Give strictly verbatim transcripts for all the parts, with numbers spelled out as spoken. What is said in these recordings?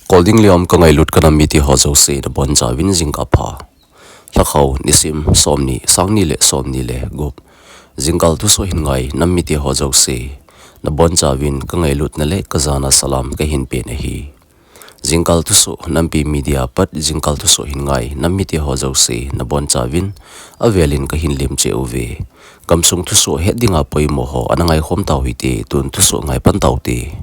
Kolding liam ka ngailut ka nam mite ho jouse nabonchauvin jingkah pha. Lhakhao nisim somni, sangni le somni le gup. Jingkah thusoh hin ngai nam mite ho jouse nabonchauvin ka ngailutna le ka jana salam kahin pen ahi. Jingkah thusoh nampi media pat jingkah thusoh hin ngai nam mite ho jouse nabonchauvin avelin kahin lemcheh uve. Gamsung thusoh het dinga poimo ho ana ngaikhom tau hite, tun thusoh ngai pan taute.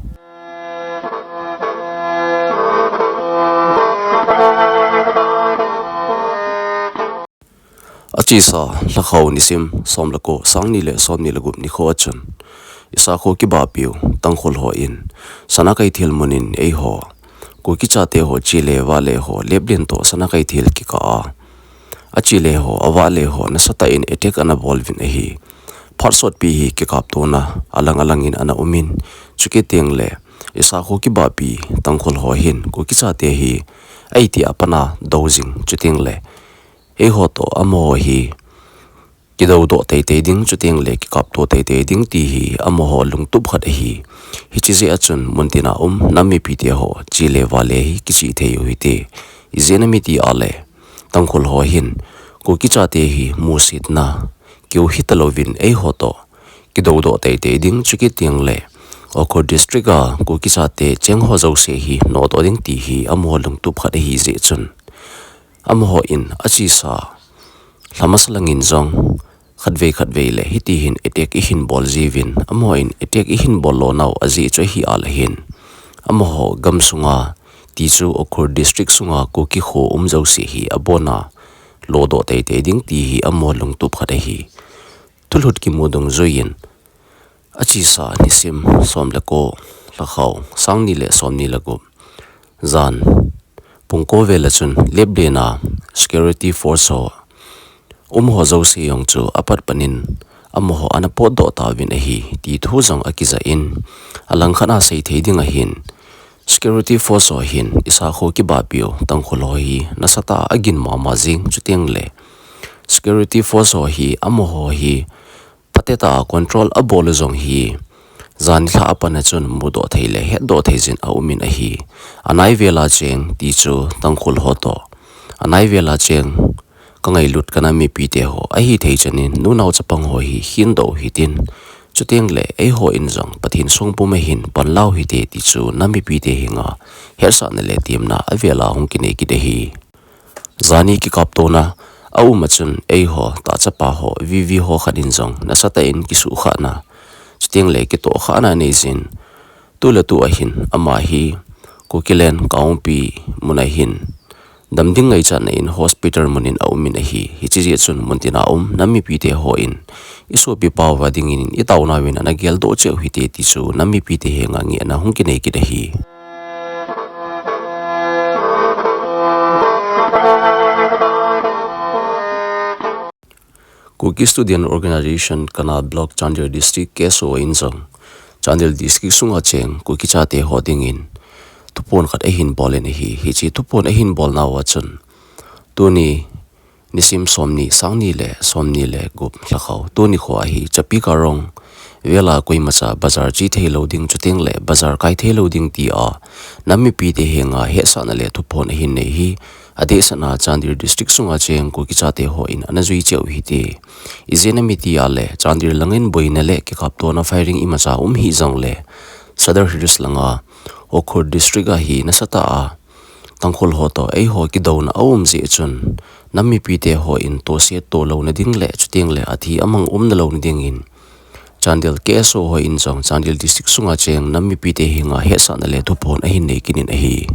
Achesa Lhakhao nisim som le ko, sangni le somni le gup nikho a chun Isakho kibahpiu Tangkhul hon Sanakeithel mun in eiho Kuki chate ho chele vale ho leplen toh Sanakeithel kikah a achele ho avale ho nasatah in attack ana bol uvin ahi. Phat sotpi hi kikaptona alang alang in ana um in, chukit teng le Isakho kibahpi Tangkhul ho hin Kuki chate hi aiti a pat a dou jing, chuteng le eiho toh amaho hi kidoudoh teitei ding, chuteng le kikapto teitei ding ti hi amaho lungtup khat ahi. Hiche jeh a chun muntin a um nam mipite ho chele vale hi kichih thei u hite. Ijeh inem itile Tangkhul ho hin Kuki chate hi musetna keu hita louvin eiho toh kidoudoh teitei ding, chukit teng le Ukhrul district a Kuki chate cheng ho jouse hi nodoh ding ti hi amaho lungtup khat ahi jeh chun, amaho in achesa lha masa lang in jong khatvei khatvei le hiti hin attack eihin bol jiuvin, amaho in attack eihin bol lo nau ajeh chu ahile hin, amaho gamsunga, ti chu Ukhrul district sunga Kuki kho um jouse hi abona lodoh teitei ding ti hi amaho lungtup khat ahi. Thulhut kimu dungjuiyin, achesa nisim som le ko, Lhakhao, sangni le somni le gup, jan pung ko vel a chun leplen a security force ho um ho jouse jong chu apat pat in amaho ana potdoh tauvin ahi, ti thu jong akijah in, alang khat a seithei ding ahin, security force ho hin Isakho kibahpiu Tangkhul ho hi nasatah a agin mama jing, chuteng le security force ho hi amaho hi phatecha a control abol u jong hi, jan nilhah a pat a chun mudoh thei le hetdoh thei jin aum in ahi. Anai vel a cheng ti chu Tangkhul ho toh, anai vel a cheng ka ngailut ka nam mipite ho ahithei chan in nunao chapang ho hi hindoh u hitin, chuteng le eiho in jong Pathen songpum a hin panla u hite ti chu nam mipite henga hetsahna le temna avel a hung kinei kit ahi. Jani kikaptona aum a chun eiho tahchapa ho, V V ho khat in jong nasatah in kisuhkhahna, chuteng le kitohkhahna anei jin, tuletu a hin ama hi Kukiland Kangpokpi mun a hin damding ngaichatna in hospital mun in aum in ahi. Hiche jeh chun muntin a um nam mipite hon isopipa uva dingin itaonau in ana geldoh cheh u hite ti chu nam mipite henga ngehna hung kinei kit ahi. Kuki Student Organisation Kanal Block Chandel District, K S O in jong Chandel District sunga cheng Kuki chate ho dingin thuphon khat ahin bol in ahi. Hiche thuphon ahin bolnau a chun, tuni nisim somni, sangni le somni le gup, Lhakhao, tuni kho a hi Chapi Karong vel a koimacha bazar che thei lou ding, chuteng le bazar kai thei lou ding tia nam mipite henga hetsahna le thuphon ahin nei hi, adehset a Chandel District sunga cheng Kuki chate hon ana jui cheh u hite. Ijeh inem itile Chandel lang in boina le kikaptona firing imacha um hih jong le Sadar Hills langa Ukhrul District a hi nasatah a Tangkhul ho toh eiho kidouna aum jeh chun nam mipite hon tohse toh louna ding le chuteng le athi amang umna louna dingin Chandel K S O hon jong Chandel District sunga cheng nam mipite henga hetsahna le thuphon ahin nei kit in ahi.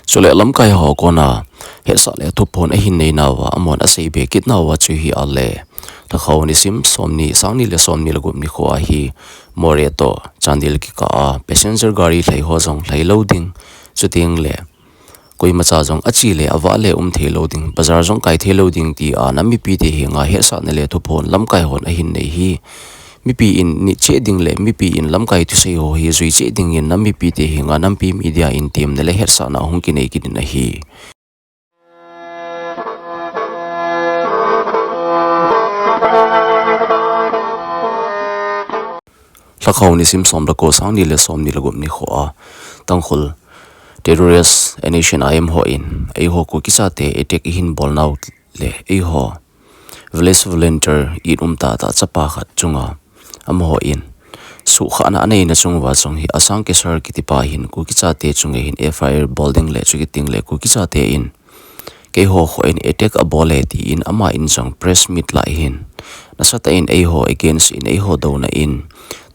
Chule lamkai ho kona hetsah le thuphon ahin neinauva amahon aseibe kitnauva chu hile, Lhakhao nisim somni, sangni le somni le gup nikho a hi Moreh toh Chandel kikah a passenger gari lhai ho jong lhai lou ding, chuteng le koimacha jong ache le avah le um thei lou ding, bazar jong kai thei lou ding tia nam mipite henga hetsahna le thuphon lamkai hon ahin nei hi, mipi in nit cheh ding le mipi in lamkai thusei ho hi jui cheh dingin nam mipite henga nampi media in temna le hetsahna hung kinei kit in ahi. Lhakhao nisim som le ko, sangni le somni le gup nikho a Tangkhul terrorist N S C N I M ho in eiho Kuki chate attack ihin bol nau le eiho village volunteer in umta ta chapa khat chunga amaho in suhkhahna aneina chung uva jong hi Asang Kesar kitipa hin Kuki chate chunga hin F I R bol ding le chukit ding le Kuki chate in keiho kho in attack abol e tiin ama in jong press meet la hin nasatah in eiho against in eiho douna in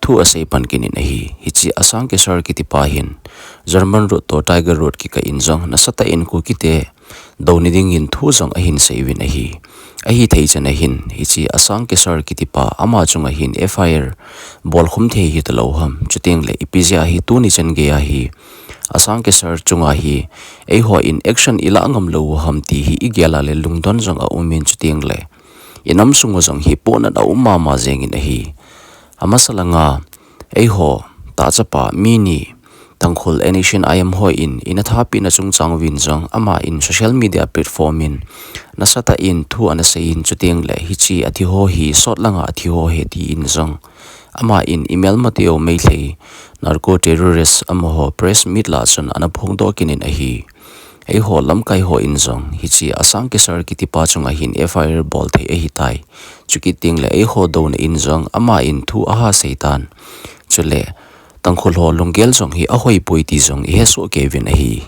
thu asei pan kit in ahi. Hiche Asang Kesar kitipa hin German road to Tiger road kikah in jong nasatah in Kukite douna dingin thu jong ahin sei uvin ahi. Ahithei chan ahin hiche Asang Kesar kitipa ama chunga hin F I R bolkhum thei hita lou ham, chuteng le ipi jeh a hi tuni chan geiya hi Asang Kesar chunga hi eiho in action ilah ngam lou u ham ti hi igel a le lungdon jong aum in, chuteng le inam sung u jong hi pohnat aum mama jeng in ahi. Amasa langa eiho ta chapa mi ni Tangkhul N S C N I M ho in ina thapina chungchang uvin jong ama in social media platform in nasatah in thu ana sei in, chuteng le hiche athi ho hi sot langa athi ho ahi tiin jong ama in imelmateu Meitei narco terrorist amaho press meet la chun ana phongdoh kit in ahi. Eiho lamkai ho in jong hiche Asang Kesar kitipa chunga hin F I R bol thei ahitai, chukit ding le eiho douna in jong ama in thu aha sei tan. Chule Tangkhul ho lunggel jong hi ahoipoi ti jong ihesoh kei uvin ahi.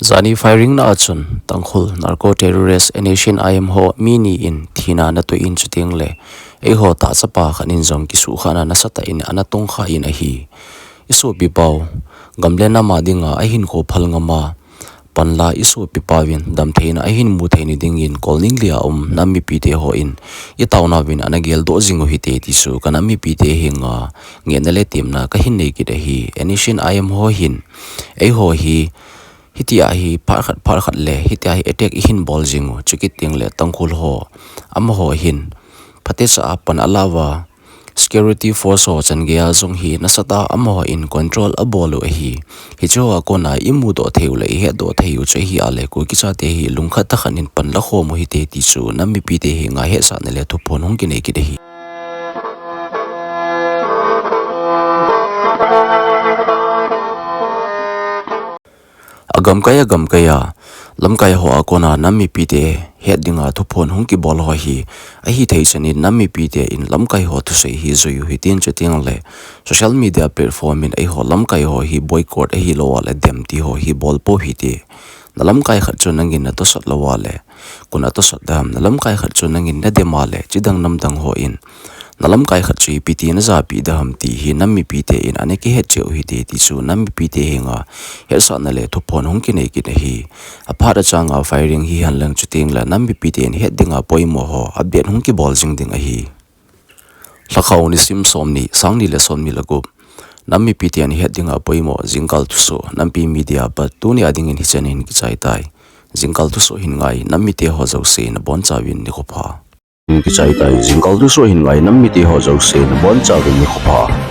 Jani firing na a chun Tangkhul narco terrorist N S C N I M ho mi ni in thina ana toh in, chuteng le eiho ta chapa khat in jong kisuhkhahna nasatah in ana tongkha in ahi. Isopipa u gam le nam a dinga ahinkho phal ngam a, panla isopipa uvin damtheina ahin mu theina dingin Kolning lia um nam mipite ho in itaona uvin ana geldoh jing u hite ti chu ka nam mipite henga ngehna le temna kahin nei kit ahi. N S C N I M ho hin eiho hi hitia hi phat khat phat khat le hitia hi attack ihin bol jing u, chukit ding le Tangkhul ho amaho hin phatecha a pan ala uva security force ho chan geiya jong hi nasatah a amaho in control abol u ahi. Hiche ho a kona imudoh thei u le ihetdoh thei u chu ahi a le Kuki chate hi lungkhat tah khat in pan la khom u hite ti chu nam mipite henga hetsahna le thuphon hung kinei kit ahi. Agamkai agamkai a lamkai ho a kona nam mipite het dinga thuphon hung kibol ho hi ahithei chan in nam mipite in lamkai ho thusei hi jui u hitin, chuteng le social media platform in eiho lamkai ho hi boycott ahilou a le dem ti ho hi bol pou hite. Na lamkai khat chu nangin natosot lou a le koi natosot dem, na lamkai khat chu nangin nadem a le chidang namdang ho in na lamkai khat chu ipi ti najapeh dem ti hi nam mipite in ana kihet cheh u hite ti chu nam mipite henga hetsahna le thuphon hung kinei kit ahi. Aphat achanga firing hihen lang chuteng le nam mipite in het dinga poimo ho abeh hung kibol jing ding ahi. Lhakhao nisim somni, sangni le somni le gup. Nam mipite in het dinga poimo jingkal thusoh, Nampi Media pat tuni a dingin hichan hin kichai tai. Jingkal thusoh hin ngai nam mite ho jouse nabonchauvin nikho pha. Kichai tai, jingkal thusoh hin ngai nam mite ho jouse nabonchauvin nikho pha.